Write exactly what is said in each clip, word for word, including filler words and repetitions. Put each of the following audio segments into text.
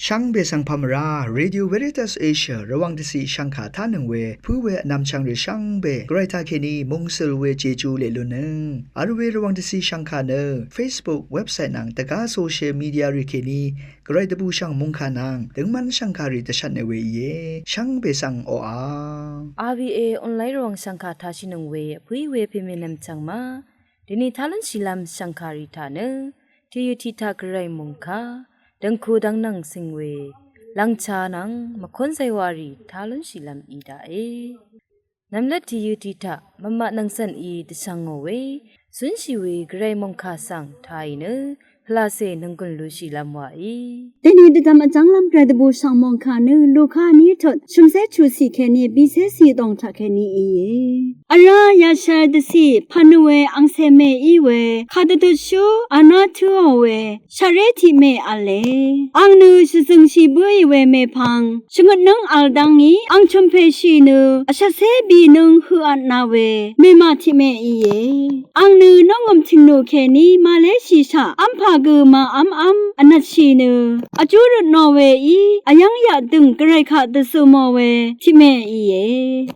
Shvngbe svng pamvrá, Radio Veritas Asia Rvwàng dvciq shvngkà tánøng we pǿ we vnvmchvng rì shvngbe Gvray taqkèní mungsøl we Jeju leq lunnøng vl we Rvwàng dvciq shvngkà nø Facebook, website nvng dvgá social media rì kèní Gvray dvbùshv̀ng mòngkà nvng døngmv́n shv̀ngkàrì dvshvtnø we íe. Shvngbe svng oqà. R V A online Rvwàng shv̀ngkà tashìnøng we vpǿí we pèmènvm chv̀ng ma. Dèni tá lúnshìlv́m shv̀ngkàrì taq nø tìyø tiq taq Gvray mòngkà døngku dv́ngnvng cøng we lv̀ngcha nvng mvkón zaywàrì tá lúnshìlv́m í daqe. Nvmlat tìyø tiq taq mvmaq nvng cv̀n í dvshvngò we zúnshì we Gvray mòngkà svng tàì nø pvlacè nònggùn lushìlv́m wàí. Dèni dvdvm vjv́nglv́m Gvray dvbùshv̀ng mòngkà nø Luka ní tut shø̀mcé chuqciq kèní bicé ciq dòng taq kèní íe. Vrá yashvr dvciq pv̀n we angcè mè í we kàdvdutshú vná tǿò we shaqré tiq mè v̄le. Ang nø shvzø̀ngshì bǿì we mèpvng shvngøtnǿng v̄l dv́ngí ang chø̀mpèshì nø vshvtcé bìnǿng høq vtna we mèmà tiq mè íe. Ang nø nòngø̀m tìngnù kèní màléshìshaq v́mpà gø màv́mv́m vnvtshì nø vjú røtnò weí vyv́ng yaqdø̀ng Gvray kaq dvzømò we tiq mè íe.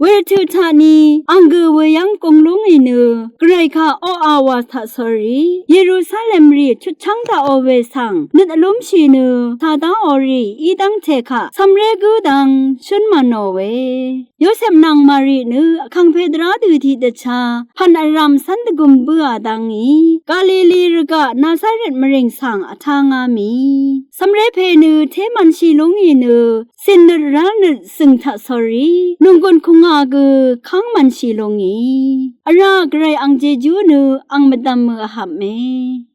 Wervtøq taqni ang gø weyv́ng gung lúngì nø Gvray kaq oqà wà taqsori Yerusalem rì chutchv́ng daqò we svng nøt vlúmshì nø tàdáò rì í dv́ngte kaq cv̀mré gǿ dvng shǿn mànò we. Yosep nvng Mari nø vkàngpè dvrá dø tiqdvchá pv̀n vrv̀m cv́n dvgøm bǿà dv́ngí Galili rvgaq Nazaret mvrìng svng vtá ngá mì. Cv̀mré pè nø té mv̄nshì lúngì nø cìnnøt rálnøt zø̀ng taqsori nònggùn kùngà gø káng mv̄nshì lúngì. Vrá Gvray ang Jejú nø ang mvdv̀m mø vhvpme.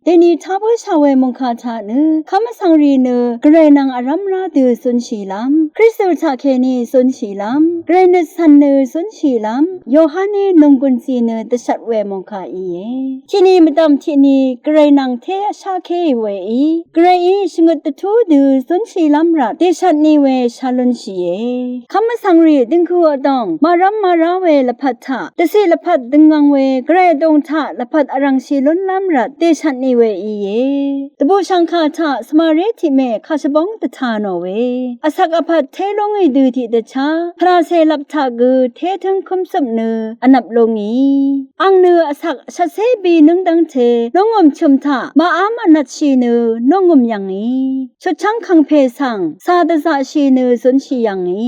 Dèni tá bǿshà we mòngkà taq nø kv́m vsvng rì nø Gvray nvng vrv́m rá dø zúnshìlv́m, Kristu taqkèní zúnshìlv́m, Gvray nøt cv̀n nø zúnshìlv́m Yohaní nònggùn zì nø dvshvt we mòngkà íe. Tiqni mvdv̀m tiqni Gvray nvng té vshákéì weí Gvrayí shvngøt dvtú dø zúnshìlv́m rvt dèshvtni we shá lúnshìe. Kv́m vsvng rì døngku vdòng màrv́m màrá we lvpat taq dvciq lvpat døngvng we Gvray vdùng taq lvpat vrv̀ngshì lúnlv́m rvt dèshvtni we íe. Dvbùshv̀ngkà taq svmaré tiq mè kàshvbóng dvtà nò we vsvk vpat té lúngì dø tiqdvchá pvlacè lvp taq gø té tǿng kúmcøp nø vnvp lúngì. Ang nø vsvk shvtcé bìnǿng dv́ngte nòngø̀m chø̀m taq màv́m vnvtshì nø nòngø̀m yv̀ngì. Chutchv́ng kàngpè svng cà dvzaqshì nø zúnshì yv̀ngì.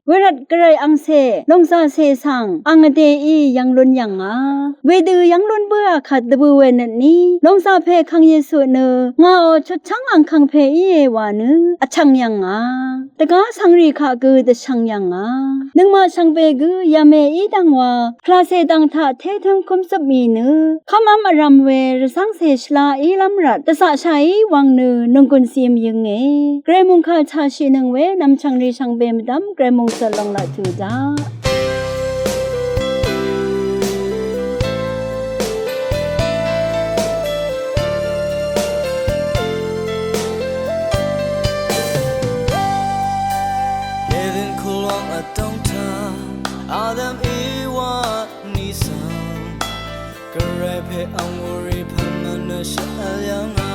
Wervt Gvray angcè lòngzàcè svng ang vdèí yv́ng lún yv̀ngà. Wedø yv́ng lún bǿà kvt dvbø̀ we nøtní lòngzàpè Kàng Yesu nø ngàò chutchv́ng ang kàngpè íe wa nø vchv̀ng yv̀ngà. Dvgá vsvng rì kaq gø dvshvng yv̀ngà. Nøngmaq shvngbe gø yv̀mè í dv̀ngwa pvlacè dv̀ng taq té tǿng kúmcøp mì nø kv́mv́m vrv̄m we rvcv́ngcè shvla ílv́m rvt dvzaqshàí wvng nø nònggùn zim yønge. Gvray mòngkà taqshìnøng we nv̀mchv̀ng rì shvngbe mvdv́m Gvray mòngsøl lòng laq tuq daq. Eden kulwang vdòng taq Adam Ewa nìsvng Gvray pè ang wuri pv̀n nø shvl yv̀ngà.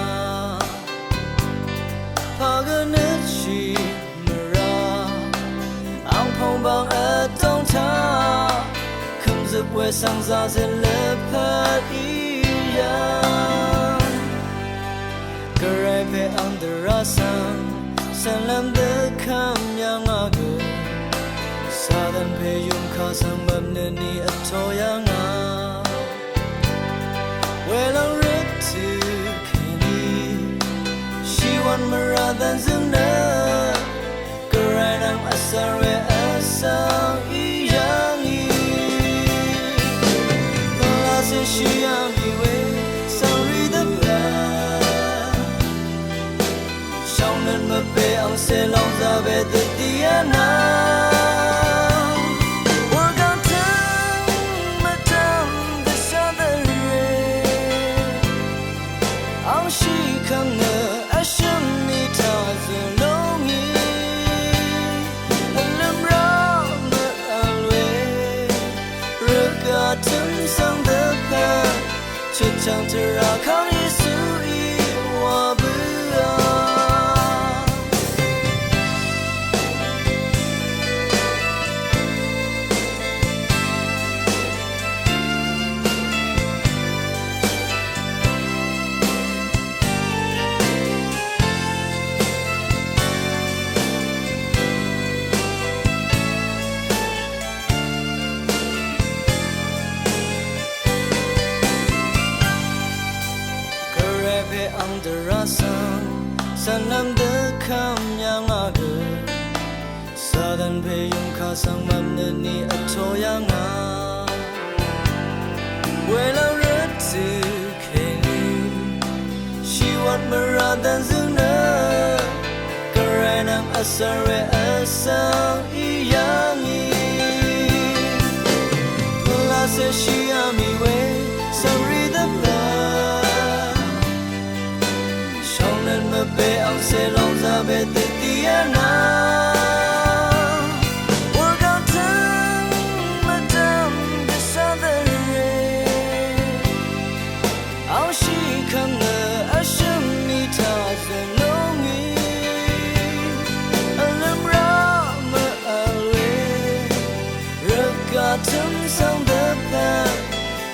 Pagø nøtshì mvrá ang pòngbang vdòng taq kø̀mzøp we svng zazøt lvpat í yv̀ng. Gvray pè ang dvrá svng cv̀nlv́m dvkvm yv̀ngà gø Satan pè yùmkà svng mvpnø ni vtō yv̀ngà. Welòng røt tø kèní shìwv̀n mvrà dv̀nzø̀ng nø Gvray nvng vsvng we vsvng í yv̀ngì. Pvlacè shì yv̀ngì we svng rì dvpvt shvngnøt mvpè angcè lòngzà we dvdì vnvng wurgvng tø̀ng mvdv̀m dvshvdvre. Ang shìkvng nø vshø̀m mì taq zø̀ lúngì. Vlø̀m rá mvvl we rvgaq tø̀m svng dvpvt chutchv̀ng tvrà Kàng Yesuí wa bǿà. Kv́m yv̀ngà gø Satan pè yùngkà svng mvpnø ni vtō yv̀ngà. Wēlv́ng rvtø̀ kèní shìwvt mvrà dv̀nzøng nø Gvray nvng vsvng we vsvng í yv̀ngì. Pvlacè shìá mì we svng rì dvpvt shóngnøt mvpè angcè lóngzà we dvdì vnà. Wurgvng tø̀ng mvdv̀m dvshà dvre angshì kv́m nø vshø̀m mì taq zø̀n lúngì. Vlø̀m rá mvvl we rvgaq tø̀m svng dvpvt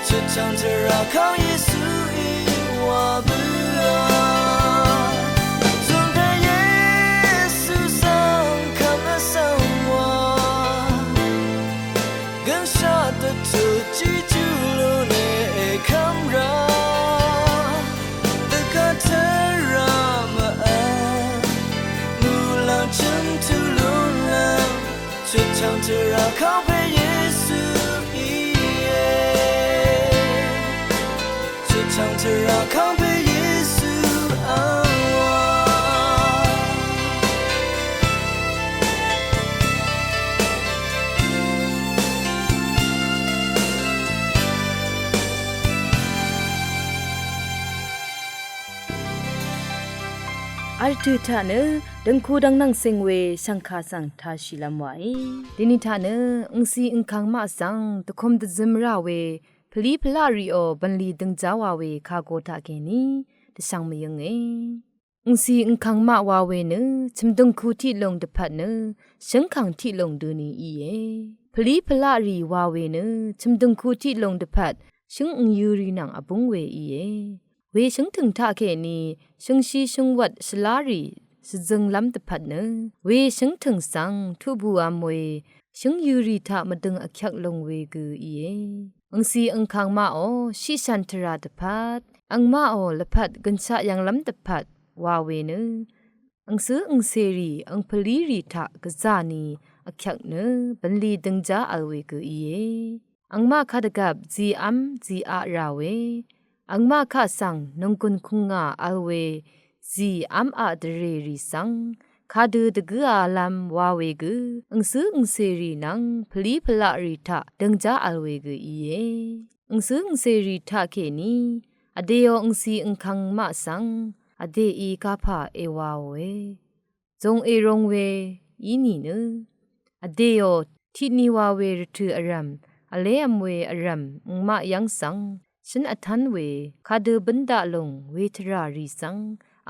chøtchv̀ng tvrà kang Yesuí wa bǿà. Zùn pè Yesu svng kv́m vsvng wa gønshaq dvtut Jejú lú ne èkv́m rá dvgvt tvrà mvvl muqlàng chø̀m tut lúnlv́m chøtchv̀ng tvrà kang pè Yesu íe. Chøtchv̀ng tvrà kang pè Yesu v̄ngwà. Vl tø̀ taq nø døngku dvngnvng seng we shv̀ngkà svng tāshìlv́m wàí. Dini taq nø angcì angkàng maq svng dvkōm dvzøm rà we pvlí pvlaq rìò bv̀nlì døngjá wa we kàgō taq kèní dvshvng mvyǿnge. Angcì angkàng maq wa we nø chø̀mdø̀ngku tiqlùng dvpvt nø shǿngkàng tiqlùng døni íe. Pvlí pvlaq rì wa we nø chø̀mdø̀ngku tiqlùng dvpvt shǿng angyø̄rì nvng vbúng we íe. We shǿngtø̀ng taq kèní shøngshí shǿngwvt shvlá rì shvzønglv́m dvpvt nø we shǿngtø̀ng svng tuqbùvm we shǿngyø̄rì taq mvdøng vkyvk lùng we gø íe. Angcì angkàng maqò shiqshàn tvrà dvpvt angmaqò lvpat gønshaq yv̀nglv́m dvpvt wa we nø angcǿ angcèrì angpvlírì taq gvzà ni vkyvk nø bv̀nlì døngjá vl we gø íe. Angmaq kadvgvp zìv́m zìaq rà we angmaq kaq svng nònggùn kùngà vl we zìv́m aq dvrèrì svng kadø dvgǿalv́m wa we gø angcǿ angcèrì nvng pvlí pvlaq rì taq døngjá vl we gø íe. Angcǿ angcèrì taq kèní vdèò angcì angkàng maq svng vdèí kapà èwaòe. Zòng èrong we í nìnø vdèò tiqni wa we rvtø̀ vrv̀m vlévm we vrv̀m angmaq yv́ng svng shǿn vtv́n we kadø bǿn daq lùng we tvrà rì svng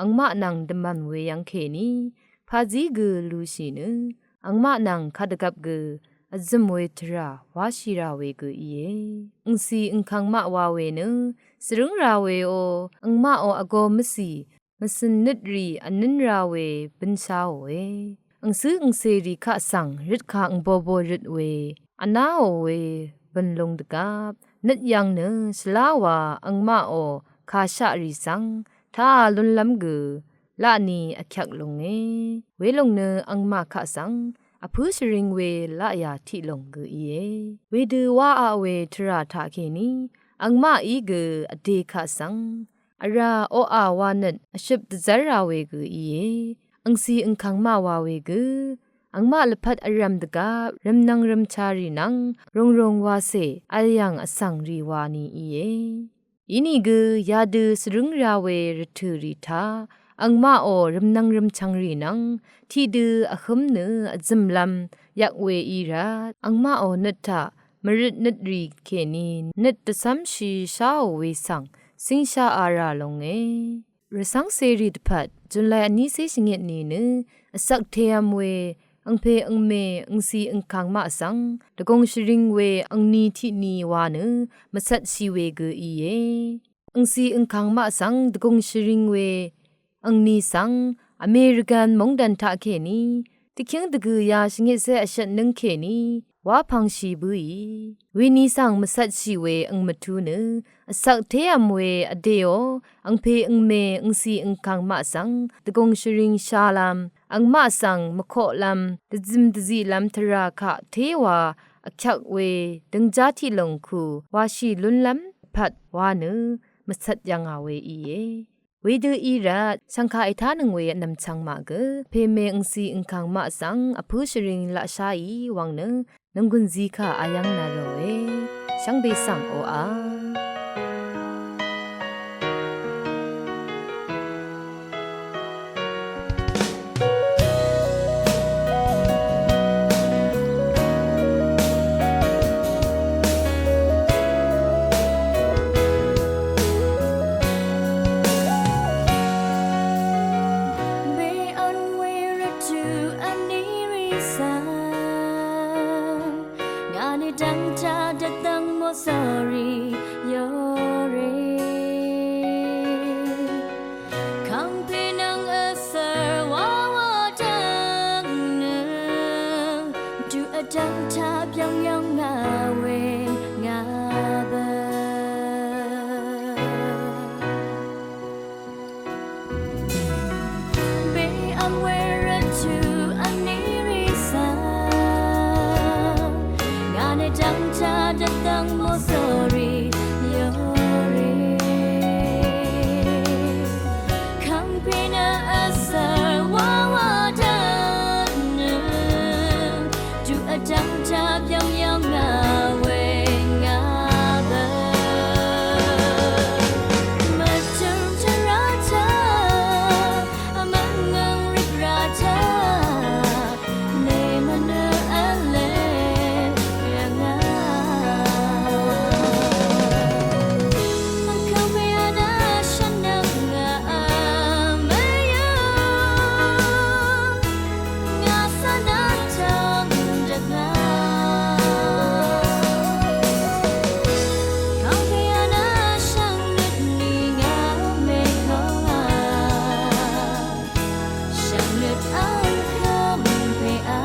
angmaq nvng dvmv̀n we yv́ng kèní pazí gø lushì nø angmaq nvng kadvgvp gø vzø̀m we tvrà wáshì rà we gø íe. Angcì angkàng maq wa we nø svrǿng rà weò angmaqò vgō mvcì mvcø̀n nøt rì vnǿn ra we bǿnsháòe. Angcǿ angcèrì kaq svng røtkà angbobo røt we vnáò we bø̀n lung dvgvp nøt yv̀ng nø shvlá wa angmaqò kàshaq rì svng taà lúnlv́m gø laqni vkyvk lunge. Welòng nø angmaq kaq svng vpǿ shvring we laqyà tiq lòng gø íe. Wedø wáaq we tvrà taqkèní angmaqí gø vdè kaq svng vrà oqà wa nøt vshøp dvzv́r ra we gø íe. Angcì angkàng maq wa we gø angmaq lvpat vrv̀m dvgvp rv̀mnvng rv̀mchà rì nvng rungrung wacè vl yv̀ng vsvng rì wa ni íe. Inìgø yadø svrǿng ra we rvtø̀ rì taq angmaqò rv̀mnvng rv̀mchv̀ng rì nvng tiqdø vhǿm nø vzø̀mlv́m yvk we í rvt angmaqò nøt taq mvrøt nøt rì kèní nøt dvcv́mshì sháò we svng cíngsháa rà longe. Rvcv́ngcèrì dvpvt July vnícé shvngit ni nø vsvk teyv̄m we angpè angmè angcì angkàng maq svng dvgùng shvring we angni tiqni wa nø mvcvtshì we gø íe. Angcì angkàng maq svng dvgùng shvring we angni svng American móngdàn taqkèní dvkíng dvgø̀ya shvngitcé vshvt nǿng kèní wá pvngshì bǿì. Wení svng mvcvtshì we àng mvtú nø, vsvk tévm we vdèò, àngpè àngmè àngcì àngkàng maq svng, dvgùng shvring shalvm, àngmaq svng mvkoqlvm, dvzø̀m dvziqlvm tvrà kaq téwa, vkyvk we, dvngjá tiqlòng ku, wáshì lúnlvm, pvt wá nø, mvcvt yv̀ngà we íe. Wedø í rvt, shv̀ngkà ètánøng we vnv̀mchv̀ng maq gø, pèmè àngcì àngkàng maq svng, vpǿ shvring laqsháì wvng nø, nònggùn zí kà ayv́ng nà ròe, shvngbe svng oqà. Be on we rvtú vní rì svng, ngà nø dv́ngtaq dvdvng mòsòrì yòrì. Kàngpè nvng vsvr wawa dvng nø, tuq vdv́ngtaq byv́ng yv́ng ngà we ngà bø. Be ám we rvtú vní rì svng, ngà nø dv́ngtaq dvdvng mòsòrì yòrì. Kàngpè nø vsvr wawa dvng nø, tuq vdv́ngtaq byv́ng yv́ng ngà we ngà bø. Mvtø̀m tvrà taq, mvngø̀ng rìgrà taq, nèmvnø v̄le yv̀ngà. Mvkàngpè vnà shvnøng ngà mvyǿ. Ngà svng nø tø̀m dvgà. Kàngpè vnà shvnøt ni ngà mèkòngà. Shvnøt àng kv́m pè a.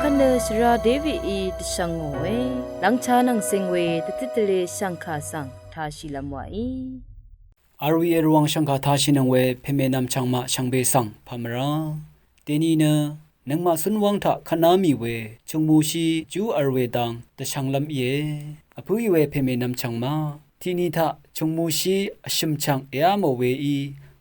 Kvt nø svra David í dvshvng ngòe, lvngcha nvng sing we dvtit tvle shv̀ngkà svng tāshìlv́m wàí. Arwi èrvwàng shv̀ngkà tāshìnøng we pèmè nvmchv̀ng maq shvngbe svng pà mvrá. Dèni nø nøngmaq cúnwv́ng taq kvtná mì we chungmúshí jú v̄l we dang dvshvnglv́m íe. Vpǿì we pèmè nvmchv̀ng maq tiqni taq chungmúshí vshø̀mchv̀ng èá mò weí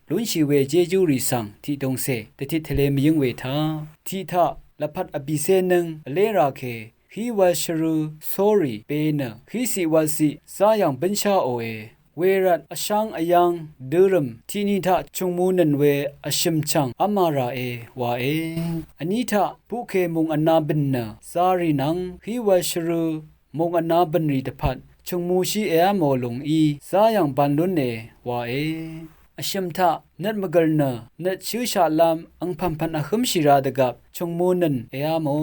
lúnshì we jéjúrì svng tiqdūngcè dvtit tvle mvyǿng we taq tiq taq lvpat vbìcé nǿng vlé rà kè, hí wv̄l shvrø̄ sórì be nø híciq wv̄lciq zá yv̀ng bǿnsháòe. Wervt vsháng vyv́ng dørø̀m tiqni taq chùngmu nø̀n we vshø̀m chv̀ng v́ma ràe wae. Vní taq puqkè mùng vna bø̀n nø zarì nvng hí wv̄l shvrø̄ mùng vna bø̀nrì dvpvt chùngmushí èá mò lùng í zá yv̀ng ban lúne wae. Vshø̀m taq nøt mvgø̀l nø nøt shǿshaqlv́m angpv̀npv̀n vhǿmshì rā dvgvp chùngmu nø̀n èá mò.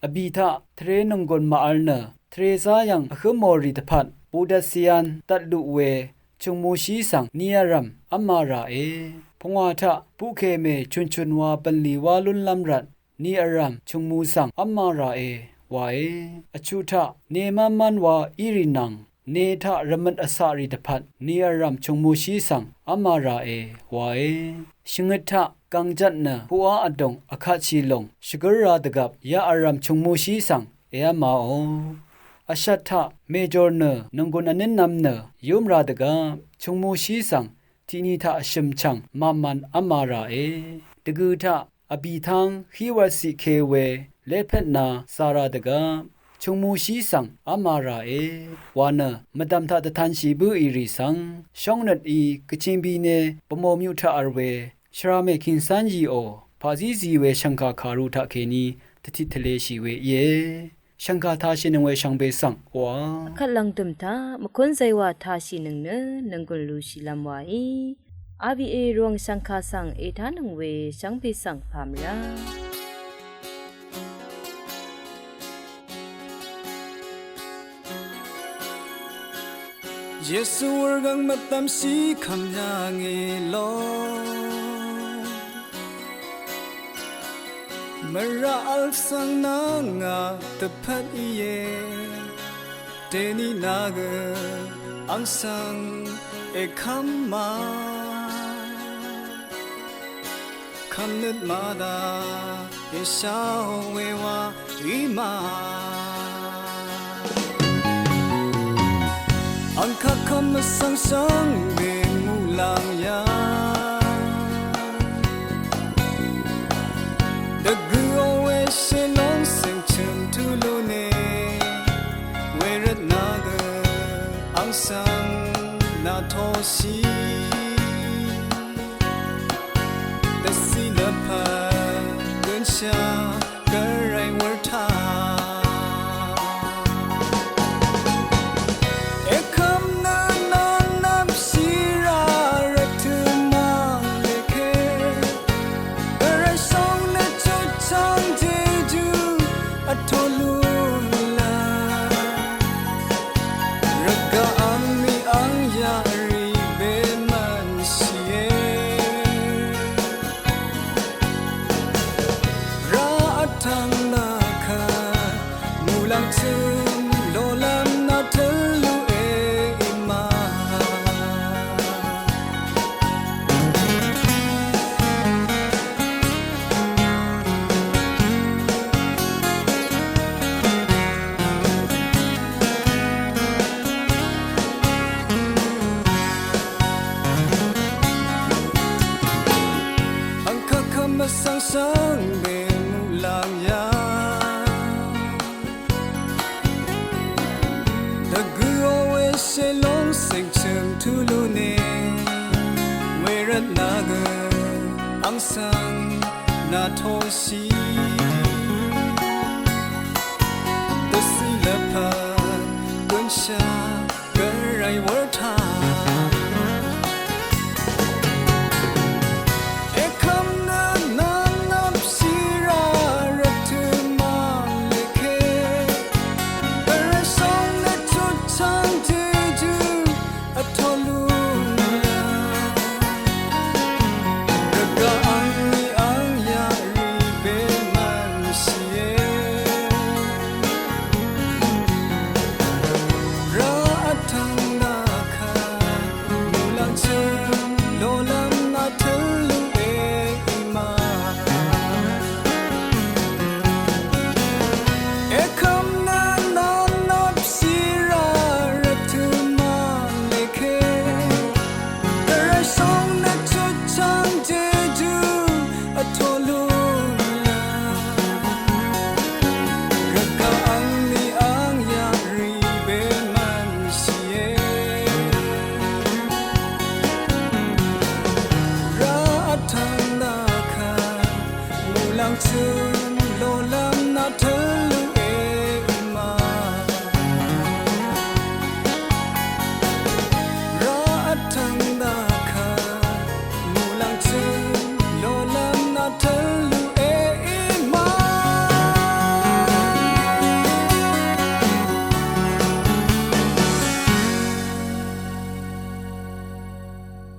Vbì taq tvre nònggùn màvl nø tvre zá yv̀ng vhǿm mò rì dvpvt budvt cìan dvtluq we chùngmushí svng ni vrv̀m v́ma ràe. Pungwà taq puqkè mè chùnchùn wa bv̀nlì wá lúnlv́m rvt ni vrv̀m chùngmu svng v́ma ràe wae. Vchuq taq ne mv́nmv́n wa í rì nvng ne taq rvmøt vcaqrì dvpvt ni vrv̀m chùngmushí svng v́ma ràe wae. Shvngøt taq gv̀ngjvt nø puqá vdùng vkatshì lùng shvgǿr rā dvgvp yaq vrv̀m chùngmushí svng èv́maò. Vshvt taq mèjòr nø nònggùn vnǿnnv̄m nø yúm rā dvgvp chùngmushí svng tiqni taq vshø̀m chv̀ng màmàn v́ma ràe. Dvgø taq vbì tv́ng hí wv̄lciq ke we lépètna zā rā dvgvp chùngmushí svng v́ma ràe wa nø mvdv̀m taq dvtanshì bǿì rì svng shóngnøt í Gvching bine Bvmò myuq taq vl we shvra mè Kìngsán Yiò paqzí zi we shv̀ngkà kàru taq kèní dvtit tvleshì we íe. Shv̀ngkà tāshìnøng we shvngbe svng wa. Vkvt lv̀ngdø̀m taq mvkún zaywa tāshìnøng nø nònggùn lushìlv́m waí. Abié rvwàng shv̀ngkà svng ètánøng we shvngbe svng pàmvrá. Yesu wurgang mvdvmshì kvmyv̀ng èlò. Mvraq vl svng nvng ngà dvpvt íe. Dèní nà gø àng svng èkvm ma. Kvmnøt màdá èsháò we wa í ma. Àng kaq kvm vsvng shvngbe muqlàng yà. Dvgø̀ò we shèlóng sèngchø̀m tulu ne. Wervt nà gø àng svng nà toshì. Dvciq lvpat gønshà gvray wurtaq. Èkvm nø nvng nvpshì rà rvtø̀ mvlèke. Gvray shóng nø chutchvng jejú vtolu la. Rvgaq àng mì àng yaqrì bemvn shìe. Rá vtvng nà kvt muqlàng chø̀m lolv́m nà tøl luqe í ma. Àng kaq kvm vsvng shvngbe muqlàng yà. Dvgø̀ò we shèlóng sèngchø̀m tulu ne. Wervt nà gø àng svng nà toshì. Dvciq lvpat gønshà gvray wurtaq. Èkvm nø nvng nvpshì rà rvtø̀ mvlèke. Gvray shóng nø chutchvng jejú vtolu la. Rvgaq àng mì àng yaqrì bemvn shìe. Rá vtvng nà kvt muqlàng chø̀m lolv́m nà tøl luqe í ma. Èkvm nø nvng nvpshì rà rvtø̀ mvlèke. Gvray shóng nø chutchvng jejú vtolu la. Yesu